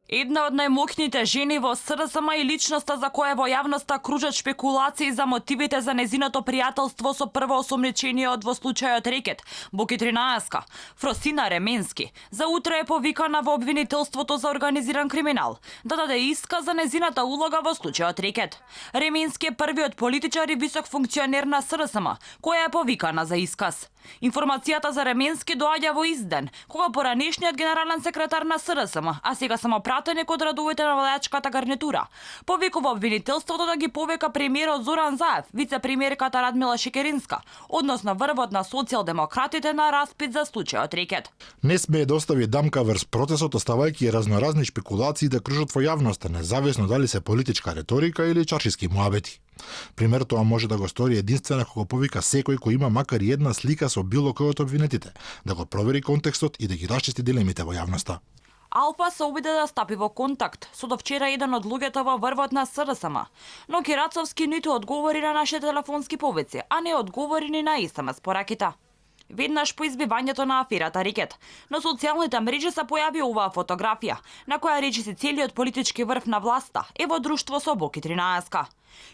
Една од најмоќните жени во СРСМ и личноста за која во јавноста кружат шпекулации за мотивите за незиното пријателство со прво осомничениот во случајот рекет, Боки 13-ка, Фросина Ременски, за утре е повикана во обвинителството за организиран криминал, да даде исказ за незината улога во случајот рекет. Ременски е првиот политичар и висок функционер на СРСМ, која е повикана за исказ. Информацијата за Ременски доаѓа во изден, кога поранешниот генерален секретар на СРСМ, а сега само пратеник од радовите на владачката гарнитура, повикува обвинителството да ги повика премиерот Зоран Заев, вице-премиерката Радмила Шекеринска, односно врвот на социјалдемократите на распит за случајот рекет. Не смее да остави дамка врз процесот, оставајќи разноразни шпекулации да кружат во јавноста, независно дали се политичка реторика или чаршиски муабети. Пример тоа може да го стори единствено кога повика секој кој има макар и една слика со било кој од обвинетите, да го провери контекстот и да ги расчисти дилемите во јавноста. Алфа се обиде да стапи во контакт со довчера еден од луѓето во врвот на СРСМ, но Кирацовски ниту одговори на нашите телефонски повици, а не одговори ни на СМС пораките. Веднаш по избивањето на аферата Рекет, на социјалните мрежи се појави оваа фотографија, на која речиси целиот политички врв на власта е во друштво со Боки 13-ка.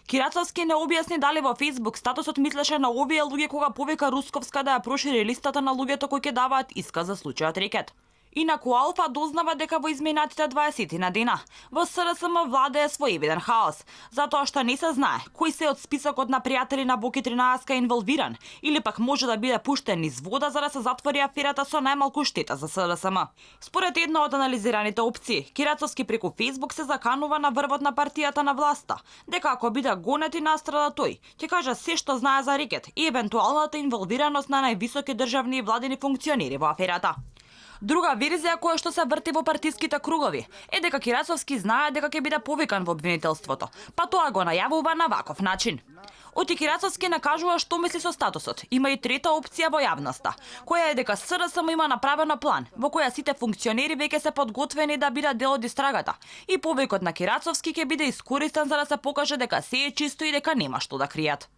Кирацовски не објасни дали во Facebook статусот мислеше на овие луѓе кога повика Русковска да ја прошири листата на луѓето кои ќе даваат исказ за случајот Рекет. Инаку Алфа дознава дека во изминатите 20 на дена во СРСМ владее своевиден хаос, затоа што не се знае кој се од списокот на пријатели на Боки 13 инволвиран или пак може да биде пуштен низ вода за да се затвори аферата со најмалку штета за СРСМ. Според една од анализираните опции, Кирацовски преку Facebook се заканува на врвот на партијата на власта, дека ако биде гонет и настрада тој, ќе каже се што знае за Рекет и евентуалната инволвираност на највисоки државни и владени функционери во аферата. Друга верзија која што се врти во партиските кругови е дека Кирацовски знае дека ќе биде повикан во обвинителството, па тоа го најавува на ваков начин. Оти Кирацовски накажува што мисли со статусот. Има и трета опција во јавноста, која е дека СРСМ има направено план, во која сите функционери веќе се подготвени да бидат дел од истрагата и повикот на Кирацовски ќе биде искористен за да се покаже дека се е чисто и дека нема што да кријат.